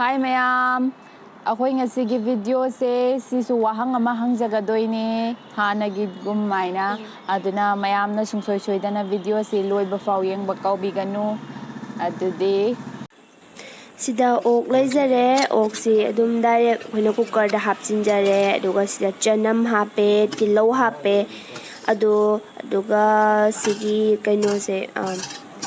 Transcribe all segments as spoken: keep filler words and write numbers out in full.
ꯍꯥꯏ ꯃꯌꯥꯝ, ꯑꯩꯈꯣꯏ ꯉꯁꯤꯒꯤ ꯚꯤꯗꯤꯑꯣꯁꯦ ꯁꯤꯁꯨ ꯋꯥꯍꯪ ꯑꯃ ꯍꯪꯖꯒꯗꯣꯏꯅꯦ, ꯍꯥꯟꯅꯒꯤꯒꯨꯝꯃꯥꯏꯅ꯫ ꯑꯗꯨꯅ ꯃꯌꯥꯝꯅ ꯁꯨꯡꯁꯣꯏ ꯁꯣꯏꯗꯅ ꯚꯤꯗꯤꯑꯣꯁꯤ ꯂꯣꯏꯕ ꯐꯥꯎ ꯌꯦꯡꯕ ꯀꯥꯎꯕꯤꯒꯅꯨ꯫ ꯑꯗꯨꯗꯤ ꯁꯤꯗ ꯑꯣꯛ ꯂꯩꯖꯔꯦ꯫ ꯑꯣꯛꯁꯤ ꯑꯗꯨꯝ ꯗꯥꯏꯔꯦꯛ ꯑꯩꯈꯣꯏꯅ ꯀꯨꯀꯔꯗ ꯍꯥꯞꯆꯤꯟꯖꯔꯦ꯫ ꯑꯗꯨꯒ ꯁꯤꯗ ꯆꯅꯝ ꯍꯥꯞꯄꯦ, ꯇꯤꯜꯍꯧ ꯍꯥꯞꯄꯦ꯫ ꯑꯗꯣ, ꯑꯗꯨꯒ ꯁꯤꯒꯤ ꯀꯩꯅꯣꯁꯦ, ꯑ,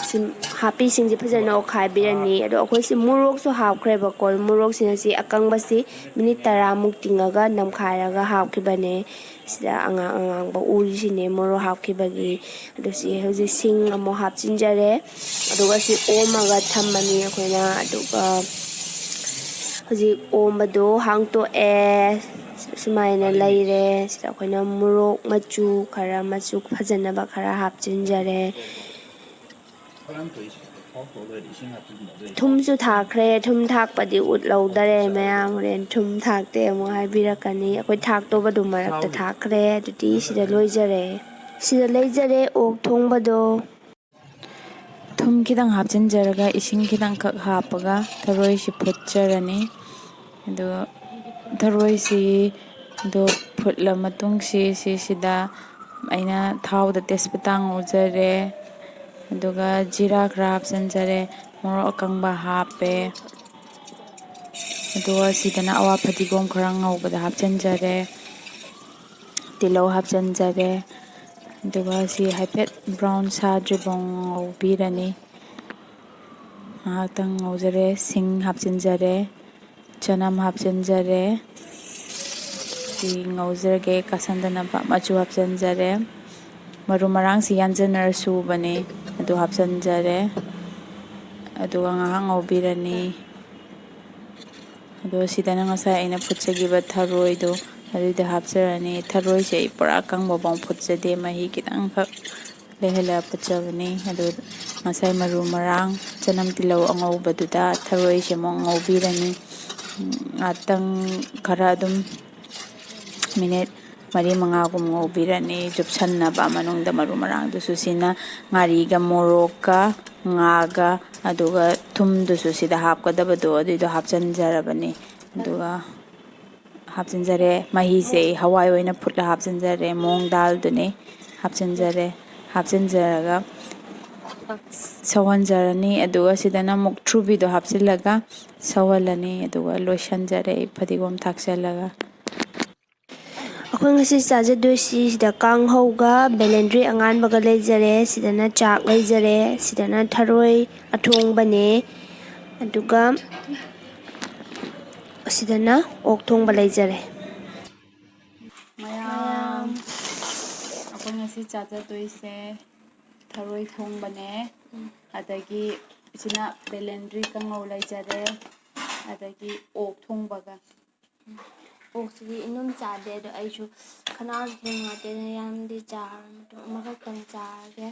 ꯁꯤ ꯍꯥꯞꯄꯤꯁꯤꯡꯁꯦ ꯐꯖꯅ ꯑꯣꯠꯈꯥꯏꯕꯤꯔꯅꯤ꯫ ꯑꯗꯣ ꯑꯩꯈꯣꯏꯁꯤ ꯃꯣꯔꯣꯛꯁꯨ ꯍꯥꯞꯈ꯭ꯔꯦꯕꯀꯣ꯫ ꯃꯣꯔꯣꯛꯁꯤꯅ ꯁꯤ ꯑꯀꯪꯕꯁꯤ ꯃꯤꯅꯤꯠ ꯇꯔꯥꯃꯨꯛ ꯇꯤꯡꯉꯒ ꯅꯝꯈꯥꯏꯔꯒ ꯍꯥꯞꯈꯤꯕꯅꯦ꯫ ꯁꯤꯗ ꯑꯉꯥꯡ ꯑꯉꯥꯡꯕ ꯎꯔꯤꯁꯤꯅꯦ ꯃꯣꯔꯣꯛ ꯍꯥꯞꯈꯤꯕꯒꯤ꯫ ꯑꯗꯨ ꯁꯤ ꯍꯧꯖꯤꯛ ꯁꯤꯡ ꯑꯃꯨꯛ ꯍꯥꯞꯆꯤꯟꯖꯔꯦ꯫ ꯑꯗꯨꯒ ꯁꯤ ꯑꯣꯝꯃꯒ ꯊꯝꯃꯅꯤ ꯑꯩꯈꯣꯏꯅ꯫ ꯑꯗꯨꯒ ꯍꯧꯖꯤꯛ ꯑꯣꯝꯕꯗꯣ ꯍꯥꯡꯇꯣꯛꯑꯦ꯫ ꯁꯨꯃꯥꯏꯅ ꯂꯩꯔꯦ꯫ ꯁꯤꯗ ꯑꯩꯈꯣꯏꯅ ꯃꯣꯔꯣꯛ ꯃꯆꯨ ꯈꯔ, ꯃꯆꯨ ꯐꯖꯅꯕ ꯈꯔ ꯍꯥꯞꯆꯤꯟꯖꯔꯦ꯫ ꯊꯨꯝꯁꯨ ꯊꯥꯛꯈ꯭ꯔꯦ꯫ ꯊꯨꯝ ꯊꯥꯛꯄꯗꯤ ꯎꯠꯍꯧꯗꯔꯦ ꯃꯌꯥꯝ꯫ ꯍꯣꯔꯦꯟ ꯊꯨꯝ ꯊꯥꯛꯇꯦ ꯑꯃꯨꯛ ꯍꯥꯏꯕꯤꯔꯛꯀꯅꯤ꯫ ꯑꯩꯈꯣꯏ ꯊꯥꯛꯇꯧꯕꯗꯨ ꯃꯔꯛꯇ ꯊꯥꯛꯈ꯭ꯔꯦ꯫ ꯑꯗꯨꯗꯤ ꯁꯤꯗ ꯂꯣꯏꯖꯔꯦ꯫ ꯁꯤꯗ ꯂꯩꯖꯔꯦ ꯑꯣꯛ ꯊꯣꯡꯕꯗꯣ꯫ ꯊꯨꯝ ꯈꯤꯇꯪ ꯍꯥꯞꯆꯤꯟꯖꯔꯒ ꯏꯁꯤꯡ ꯈꯤꯇꯪꯈꯛ ꯍꯥꯞꯄꯒ ꯊꯔꯣꯏꯁꯤ ꯐꯨꯠꯆꯔꯅꯤ꯫ ꯑꯗꯨꯒ ꯊꯔꯣꯏꯁꯤ ꯑꯗꯨ ꯐꯨꯠꯂ ꯃꯇꯨꯡꯁꯤ ꯁꯤꯁꯤꯗ ꯑꯩꯅ ꯊꯥꯎꯗ ꯇꯦꯖꯄꯇꯥ ꯉꯧꯖꯔꯦ꯫ ꯑꯗꯨꯒ ꯖꯤꯔꯥ ꯈꯔ ꯍꯥꯞꯆꯤꯟꯖꯔꯦ꯫ ꯃꯣꯔꯣꯛ ꯑꯀꯪꯕ ꯍꯥꯞꯄꯦ꯫ ꯑꯗꯨꯒ ꯁꯤꯗꯅ ꯑꯋꯥ ꯐꯗꯤꯒꯣꯝ ꯈꯔ ꯉꯧꯕꯗ ꯍꯥꯞꯆꯤꯟꯖꯔꯦ꯫ ꯇꯤꯜꯍꯧ ꯍꯥꯞꯆꯤꯟꯖꯔꯦ꯫ ꯑꯗꯨꯒ ꯁꯤ ꯍꯥꯏꯐꯦꯠ ꯕ꯭ꯔꯥꯎꯟ ꯁꯥꯗ꯭ꯔꯤꯐꯥꯎ ꯉꯧꯕꯤꯔꯅꯤ꯫ ꯉꯥꯏꯍꯥꯛꯇꯪ ꯉꯧꯖꯔꯦ꯫ ꯁꯤꯡ ꯍꯥꯞꯆꯤꯟꯖꯔꯦ꯫ ꯆꯅꯝ ꯍꯥꯞꯆꯤꯟꯖꯔꯦ꯫ ꯁꯤ ꯉꯧꯖꯔꯒꯦ ꯀꯥꯁꯟꯗꯅꯕ꯫ ꯃꯆꯨ ꯍꯥꯞꯆꯤꯟꯖꯔꯦ꯫ ꯃꯔꯨ ꯃꯔꯥꯡꯁꯤ ꯌꯥꯟꯖꯟꯅꯔ ꯁꯨꯕꯅꯦ꯫ ꯑꯗꯨ ꯍꯥꯞꯆꯤꯟꯖꯔꯦ꯫ ꯑꯗꯨꯒ ꯉꯥꯏꯍꯥꯛ ꯉꯧꯕꯤꯔꯅꯤ꯫ ꯑꯗꯣ ꯁꯤꯗꯅ ꯉꯁꯥꯏ ꯑꯩꯅ ꯐꯨꯠꯆꯈꯤꯕ ꯊꯔꯣꯏꯗꯣ ꯑꯗꯨꯏꯗ ꯍꯥꯞꯆꯔꯅꯤ꯫ ꯊꯔꯣꯏꯁꯦ ꯑꯩ ꯄꯨꯔꯥ ꯀꯪꯕꯐꯥꯎ ꯐꯨꯠꯆꯗꯦ, ꯃꯍꯤ ꯈꯤꯇꯪꯈꯛ ꯂꯩꯍꯜꯂꯒ ꯐꯨꯠꯆꯕꯅꯤ꯫ ꯑꯗꯨ ꯉꯁꯥꯏ ꯃꯔꯨ ꯃꯔꯥꯡ, ꯆꯅꯝ, ꯇꯤꯜꯍꯧ ꯑꯉꯧꯕꯗꯨꯗ ꯊꯔꯣꯏꯁꯦ ꯑꯃꯨꯛ ꯉꯧꯕꯤꯔꯅꯤ꯫ ꯉꯥꯛꯇꯪ ꯈꯔ ꯑꯗꯨꯝ ꯃꯤꯅꯤꯠ ꯃꯔꯤ ꯃꯉꯥꯒꯨꯝ ꯉꯧꯕꯤꯔꯅꯤ, ꯆꯨꯞꯁꯟꯅꯕ ꯃꯅꯨꯡꯗ ꯃꯔꯨ ꯃꯔꯥꯡꯗꯨꯁꯨ꯫ ꯁꯤꯅ ꯉꯥꯔꯤꯒ ꯃꯣꯔꯣꯛꯀ ꯉꯥꯒ, ꯑꯗꯨꯒ ꯊꯨꯝꯗꯨꯁꯨ ꯁꯤꯗ ꯍꯥꯞꯀꯗꯕꯗꯣ ꯑꯗꯨꯏꯗꯣ ꯍꯥꯞꯆꯤꯟꯖꯔꯕꯅꯤ꯫ ꯑꯗꯨꯒ ꯍꯥꯞꯆꯤꯟꯖꯔꯦ꯫ ꯃꯍꯤꯁꯦ ꯑꯩ ꯍꯋꯥꯏ ꯑꯣꯏꯅ ꯐꯨꯠꯂ ꯍꯥꯞꯆꯤꯟꯖꯔꯦ, ꯃꯣꯡ ꯗꯥꯜꯗꯨꯅꯤ꯫ ꯍꯥꯞꯆꯤꯟꯖꯔꯦ꯫ ꯍꯥꯞꯆꯤꯟꯖꯔꯒ ꯁꯧꯍꯟꯖꯔꯅꯤ꯫ ꯑꯗꯨꯒ ꯁꯤꯗꯅ ꯑꯃꯨꯛ ꯊ꯭ꯔꯨꯕꯤꯗꯣ ꯍꯥꯞꯆꯤꯜꯂꯒ ꯁꯧꯍꯜꯂꯅꯤ꯫ ꯑꯗꯨꯒ ꯂꯣꯏꯁꯤꯟꯖꯔꯦ ꯑꯩ ꯐꯗꯤꯒꯣꯝ ꯊꯥꯛꯆꯜꯂꯒ꯫ ꯑꯩꯈꯣꯏ ꯉꯁꯤ ꯆꯥꯖꯗꯣꯏꯁꯤ ꯁꯤꯗ ꯀꯥꯡꯍꯧꯒ ꯕꯦꯂꯦꯟꯗ꯭ꯔꯤ ꯑꯉꯥꯟꯕꯒ ꯂꯩꯖꯔꯦ, ꯁꯤꯗꯅ ꯆꯥꯛ ꯂꯩꯖꯔꯦ, ꯁꯤꯗꯅ ꯊꯔꯣꯏ ꯑꯊꯣꯡꯕꯅꯦ, ꯑꯗꯨꯒ ꯑꯁꯤꯗꯅ ꯑꯣꯛ ꯊꯣꯡꯕ ꯂꯩꯖꯔꯦ꯫ ꯃꯌꯥꯝ, ꯑꯩꯈꯣꯏ ꯉꯁꯤ ꯆꯥꯖꯗꯣꯏꯁꯦ ꯊꯔꯣꯏ ꯊꯣꯡꯕꯅꯦ, ꯑꯗꯒꯤ ꯁꯤꯅ ꯕꯦꯂꯦꯟꯗ꯭ꯔꯤ ꯀꯥꯡꯉꯧ ꯂꯩꯖꯔꯦ, ꯑꯗꯒꯤ ꯑꯣꯛ ꯊꯣꯡꯕꯒ꯫ ꯑꯣꯛꯁꯤꯗꯤ ꯏꯅꯨꯝ ꯆꯥꯗꯦ, ꯑꯗꯣ ꯑꯩꯁꯨ ꯈꯅꯥꯎꯁꯦ ꯅꯨꯡꯉꯥꯏꯇꯦꯅ ꯌꯥꯝꯗꯤ ꯆꯥꯔꯣꯏ, ꯃꯇꯨꯝ ꯑꯃꯈꯛꯇꯪ ꯆꯥꯔꯒꯦ꯫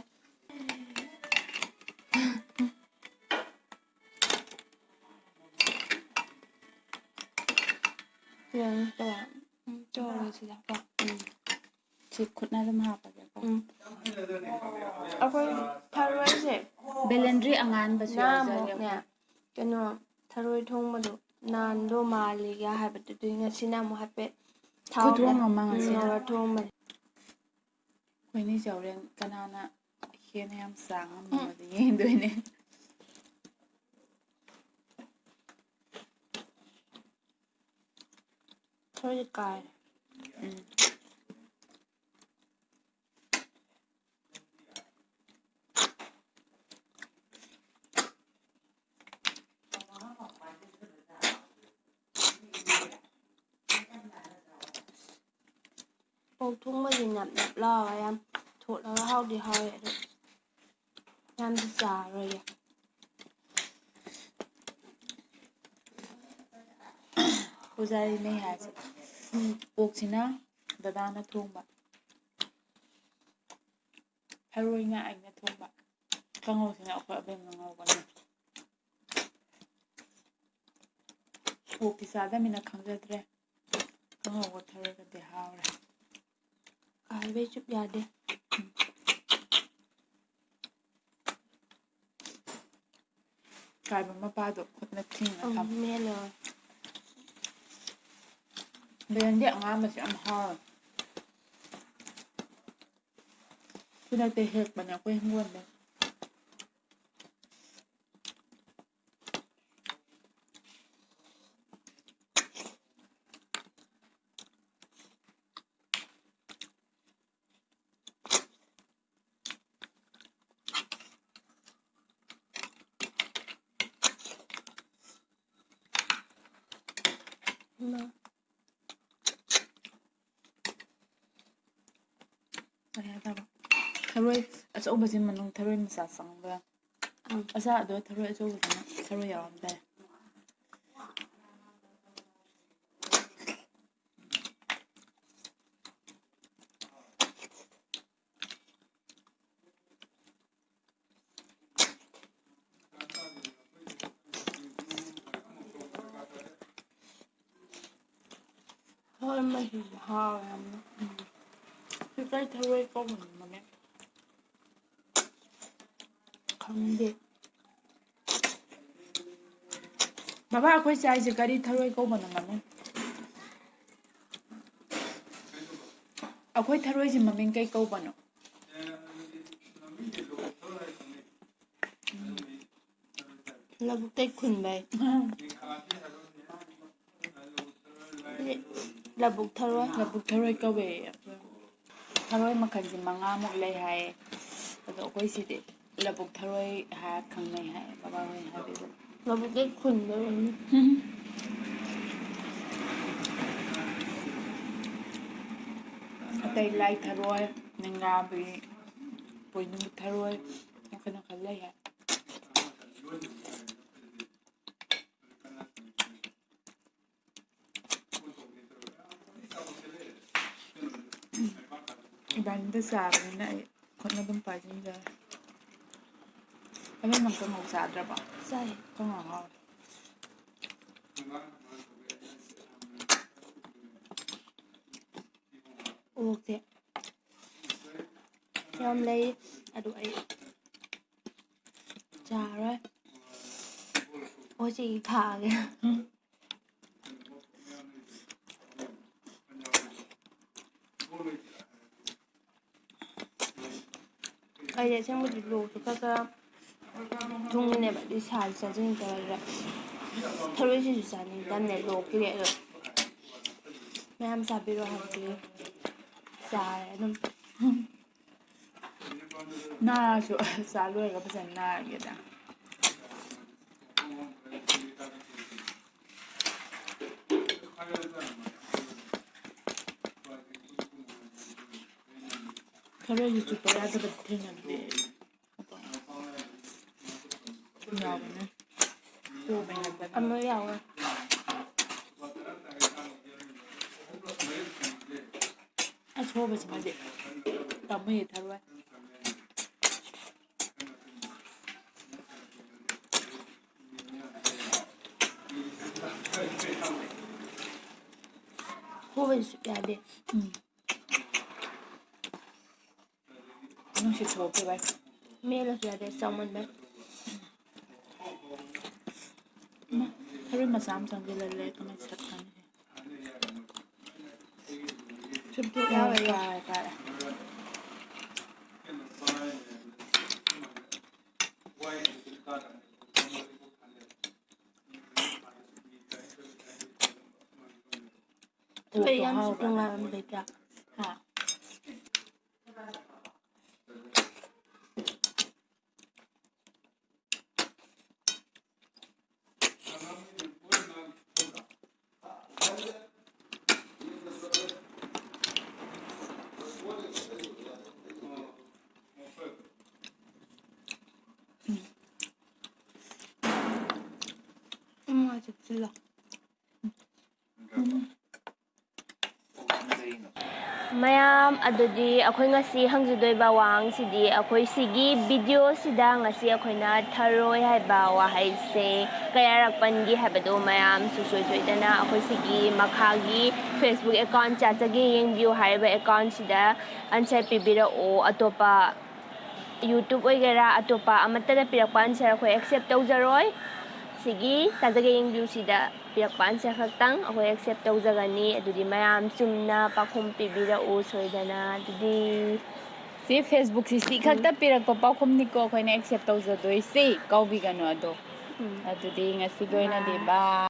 ꯌꯥꯅꯤ, ꯇꯧꯔꯣ꯫ ꯎꯝ, ꯇꯧꯔꯣ ꯁꯤꯗ ꯀꯣ꯫ ꯎꯝ꯫ ꯁꯤ ꯈꯨꯠꯅ ꯑꯗꯨꯝ ꯍꯥꯞꯄꯒꯦꯀꯣ꯫ ꯎꯝ꯫ ꯑꯩꯈꯣꯏ ꯊꯔꯣꯏꯁꯦ ꯕꯦꯂꯦꯟꯗ꯭ꯔꯤ ꯑꯉꯥꯟꯕꯁꯨ ꯌꯥꯎꯖꯔꯦ꯫ ꯅꯍꯥꯟꯃꯨꯛꯅꯦ, ꯀꯩꯅꯣ, ꯊꯔꯣꯏ ꯊꯣꯡꯕꯗꯣ ꯅꯥꯟꯗꯣ ꯃꯥꯜꯂꯤꯒ ꯍꯥꯏꯕꯗꯨꯗꯤ ꯉꯁꯤꯅ ꯑꯃꯨꯛ ꯍꯥꯏꯐꯦꯠ ꯊꯥꯎ ꯈꯨꯊꯣꯡ ꯑꯃ ꯉꯁꯤꯅ ꯉꯧꯔ ꯊꯣꯡꯕꯅꯤ꯫ ꯑꯩꯈꯣꯏꯅꯤꯁꯦ ꯍꯣꯔꯦꯟ ꯀꯅꯥꯅ ꯍꯦꯟꯅ ꯌꯥꯝ ꯆꯥ ꯉꯝꯕꯅꯣꯗꯤ ꯌꯦꯡꯗꯣꯏꯅꯦ꯫ ꯊꯔꯣꯏꯗꯤ ꯀꯥꯏꯔꯦ꯫ ꯎꯝ꯫ ꯑꯣꯛ ꯊꯣꯡꯕꯁꯤ ꯅꯞ ꯅꯞ ꯂꯥꯎꯔꯒ ꯌꯥꯝ ꯊꯣꯠꯂꯒ ꯍꯥꯎꯗꯤ ꯍꯥꯎꯋꯦ, ꯑꯗꯣ ꯌꯥꯝꯗꯤ ꯆꯥꯔꯔꯣꯏꯒꯦ꯫ ꯄꯨꯖꯥꯔꯤꯅꯦ ꯍꯥꯏꯁꯦ꯫ ꯎꯝ, ꯑꯣꯛꯁꯤꯅ ꯗꯗꯥꯅ ꯊꯣꯡꯕ, ꯊꯔꯣꯏꯅ ꯑꯩꯅ ꯊꯣꯡꯕ, ꯀꯥꯡꯍꯧꯁꯤꯅ ꯑꯩꯈꯣꯏ ꯑꯕꯦꯝꯅ ꯉꯧꯕꯅꯦ꯫ ꯑꯣꯛꯇꯤ ꯆꯥꯗꯃꯤꯅ ꯈꯪꯖꯗ꯭ꯔꯦ꯫ ꯀꯥꯡꯍꯧꯒ ꯊꯔꯣꯏꯒꯗꯤ ꯍꯥꯎꯔꯦ꯫ ꯀꯥꯏꯕꯩ ꯆꯨꯞ ꯌꯥꯗꯦ꯫ ꯀꯥꯏꯕ ꯃꯄꯥꯗꯣ ꯈꯨꯠꯅ ꯊꯤꯡꯅ ꯊꯝ꯫ ꯃꯦꯠꯂꯣ꯫ ꯕꯦꯟꯗꯤ ꯑꯉꯥꯡꯕꯁꯦ ꯌꯥꯝ ꯍꯥꯎꯋꯦ꯫ ꯈꯨꯗꯛꯇ ꯍꯦꯛꯄꯅꯦ ꯑꯩꯈꯣꯏ ꯍꯤꯡꯒꯣꯜꯗ꯫ ꯏꯃꯥ꯫ ꯀꯩ ꯍꯥꯏꯇꯥꯔꯦ? ꯊꯔꯣꯏ ꯑꯆꯧꯕꯁꯤ ꯃꯅꯨꯡ ꯊꯔꯣꯏ ꯃꯆꯥ ꯆꯪꯕ꯫ ꯑꯪ꯫ ꯑꯆꯥ, ꯑꯗꯣ ꯊꯔꯣꯏ ꯑꯆꯧꯕꯗꯨꯅ ꯊꯔꯣꯏ ꯌꯥꯎꯔꯝꯗꯥꯏ꯫ ꯍꯣꯏ, ꯃꯍꯤꯁꯨ ꯍꯥꯎꯋꯦ ꯌꯥꯝꯅ꯫ ꯎꯝ꯫ ꯁꯤ ꯀꯩ ꯊꯔꯣꯏ ꯀꯧꯕꯅꯣ ꯃꯃꯤꯡ? ꯈꯪꯗꯦ꯫ ꯕꯕꯥ, ꯑꯩꯈꯣꯏ ꯆꯥꯏꯁꯦ ꯀꯔꯤ ꯊꯔꯣꯏ ꯀꯧꯕꯅꯣ ꯃꯃꯤꯡ? ꯑꯩꯈꯣꯏ ꯊꯔꯣꯏꯁꯦ ꯃꯃꯤꯡ ꯀꯩ ꯀꯧꯕꯅꯣ? ꯂꯧꯕꯨꯛꯇꯩ ꯈꯨꯟꯕꯩ꯫ ꯂꯧꯕꯨꯛ ꯊꯔꯣꯏ꯫ ꯂꯧꯕꯨꯛ ꯊꯔꯣꯏ ꯀꯧꯋꯦ꯫ ꯊꯔꯣꯏ ꯃꯈꯜꯁꯦ ꯃꯉꯥꯃꯨꯛ ꯂꯩ ꯍꯥꯏꯌꯦ꯫ ꯑꯗꯣ ꯑꯩꯈꯣꯏ ꯁꯤꯗꯤ ꯂꯧꯕꯨꯛ ꯊꯔꯣꯏ ꯍꯥꯏꯔ ꯈꯪꯅꯩ ꯍꯥꯏꯌꯦ, ꯕꯕꯥ ꯍꯣꯏ ꯍꯥꯏꯕꯗꯣ꯫ ꯂꯧꯕꯨꯛꯇꯩ ꯈꯨꯟꯕ ꯑꯣꯏꯔꯝꯅꯤ꯫ ꯑꯇꯩ ꯂꯥꯏ ꯊꯔꯣꯏ, ꯅꯤꯡꯒꯥꯕꯤ, ꯄꯣꯏꯅꯨ ꯊꯔꯣꯏ, ꯃꯈꯜ ꯃꯈꯜ ꯂꯩ ꯍꯥꯏ꯫ ꯏꯕꯥꯅꯤꯗ ꯆꯥꯕꯅꯤꯅ ꯑꯩ ꯈꯨꯠꯅ ꯑꯗꯨꯝ ꯄꯥꯏꯁꯤꯟꯖꯔꯦ꯫ ꯑꯗꯣ ꯅꯪ ꯀꯥꯡꯍꯧ ꯆꯥꯗ꯭ꯔꯕꯣ? ꯆꯥꯏ꯫ ꯀꯥꯡꯍꯧ ꯍꯥꯎꯋꯦ꯫ ꯑꯣꯛꯁꯦ ꯌꯥꯝ ꯂꯩ, ꯑꯗꯨ ꯑꯩ ꯆꯥꯔꯣꯏ꯫ ꯍꯧꯖꯤꯛ ꯊꯥꯒꯦ꯫ ꯑꯩꯗꯤ ꯑꯁꯦꯡꯕꯗꯤ ꯂꯣꯛꯁꯨ ꯈꯔ ꯈꯔ ꯊꯨꯡꯉꯤꯅꯦꯕ, ꯑꯗꯨ ꯁꯥꯁꯨ ꯆꯥꯁꯤꯟꯅꯤꯡꯗꯕ, ꯑꯗꯨꯗ ꯊꯔꯣꯏꯁꯤꯁꯨ ꯆꯥꯅꯤꯡꯗꯕꯅꯦ ꯂꯣꯛꯀꯤꯗꯤ꯫ ꯑꯗꯣ ꯃꯌꯥꯝ ꯆꯥꯕꯤꯔꯣ ꯍꯥꯏꯕꯗꯤ ꯆꯥꯔꯦ ꯑꯗꯨꯝ꯫ ꯅꯥꯔꯁꯨ ꯆꯥ ꯂꯣꯏꯔꯒ ꯐꯖꯅ ꯅꯥꯔꯒꯦꯗ꯫ ꯊꯔꯣꯏꯁꯨ ꯆꯨꯞꯄ ꯌꯥꯗꯕꯗꯤ ꯊꯦꯡꯅꯗ꯭ꯔꯤ ꯑꯩ꯫ ꯌꯥꯎꯕꯅꯦ꯫ ꯄꯣꯝꯃꯦ ꯍꯥꯏꯕꯅꯦ꯫ ꯑꯃ ꯌꯥꯎꯋꯦ꯫ ꯑꯁ, ꯍꯣꯕꯁꯤꯃꯗꯤ ꯄꯥꯝꯃꯨꯏꯌꯦ ꯊꯔꯣꯏ꯫ ꯍꯣꯕꯁꯨ ꯌꯥꯗꯦ꯫ ꯎꯝ꯫ ꯅꯨꯡꯁꯤꯠ ꯊꯣꯛꯈꯤꯕꯩ꯫ ꯃꯦꯠꯂꯁꯨ ꯌꯥꯗꯦ, ꯆꯥꯎꯃꯟꯕꯩ꯫ ꯏꯃꯥ, ꯊꯔꯣꯏ ꯃꯆꯥ ꯑꯃ ꯆꯪꯁꯤꯜꯂ ꯂꯩ, ꯀꯃꯥꯏꯅ ꯁꯠꯀꯅꯤ? ꯁꯨꯝ ꯊꯣꯛ ꯌꯥꯔꯣꯏ꯫ ꯀꯥꯔꯦ, ꯀꯥꯔꯦ꯫ ꯊꯔꯣꯏ ꯌꯥꯝ ꯍꯥꯎꯕ꯭ꯔꯥ? ꯆꯨꯞꯄ ꯉꯥꯏꯔꯝꯕꯩ ꯇꯥꯏꯞ꯫ ꯍꯥ? ꯎꯝ, ꯆꯨꯞꯁꯤꯜꯂꯣ꯫ ꯎꯝ꯫ ꯃꯌꯥꯝ, ꯑꯗꯨꯗꯤ ꯑꯩꯈꯣꯏ ꯉꯁꯤ ꯍꯪꯖꯗꯣꯏꯕ ꯋꯥꯍꯪꯁꯤꯗꯤ, ꯑꯩꯈꯣꯏ ꯁꯤꯒꯤ video ꯁꯤꯗ ꯉꯁꯤ ꯑꯩꯈꯣꯏꯅ ꯊꯔꯣꯏ ꯍꯥꯏꯕ ꯋꯥꯍꯩꯁꯦ ꯀꯌꯥꯔꯛ ꯄꯟꯈꯤ ꯍꯥꯏꯕꯗꯨ ꯃꯌꯥꯝ ꯁꯨꯡꯁꯣꯏ ꯁꯣꯏꯗꯅ ꯑꯩꯈꯣꯏ ꯁꯤꯒꯤ ꯃꯈꯥꯒꯤ Facebook account ꯆꯥꯆꯒꯦ ꯌꯦꯡꯕꯤꯌꯨ ꯍꯥꯏꯔꯤꯕ account ꯁꯤꯗ answer ꯄꯤꯕꯤꯔꯛꯑꯣ꯫ ꯑꯇꯣꯞꯄ YouTube ꯑꯣꯏꯒꯦꯔꯥ, ꯑꯇꯣꯞꯄ ꯑꯃꯠꯇꯅ ꯄꯤꯔꯛꯄ answer ꯑꯩꯈꯣꯏ accept ꯇꯧꯖꯔꯣꯏ꯫ ꯁꯤꯒꯤ ꯇꯥꯖꯒꯦ ꯌꯦꯡꯕꯤꯌꯨꯁꯤꯗ ꯄꯤꯔꯛꯄ ꯑꯟꯁꯔ ꯈꯛꯇꯪ ꯑꯩꯈꯣꯏ ꯑꯦꯛꯁꯦꯞ ꯇꯧꯖꯒꯅꯤ꯫ ꯑꯗꯨꯗꯤ ꯃꯌꯥꯝ ꯆꯨꯝꯅ ꯄꯥꯎꯈꯨꯝ ꯄꯤꯕꯤꯔꯛꯎ ꯁꯣꯏꯗꯅ꯫ ꯑꯗꯨꯗꯤ ꯁꯤ ꯐꯦꯁꯕꯨꯛꯁꯤ ꯁꯤ ꯈꯛꯇ ꯄꯤꯔꯛꯄ ꯄꯥꯎꯈꯨꯝꯅꯤꯀꯣ ꯑꯩꯈꯣꯏꯅ ꯑꯦꯛꯁꯦꯞ ꯇꯧꯖꯗꯣꯏꯁꯤ꯫ ꯀꯥꯎꯕꯤꯒꯅꯨ ꯑꯗꯣ꯫ ꯎꯝ꯫ ꯑꯗꯨꯗꯤ ꯉꯁꯤꯒꯤ ꯑꯣꯏꯅꯗꯤ ꯕꯥꯏ꯫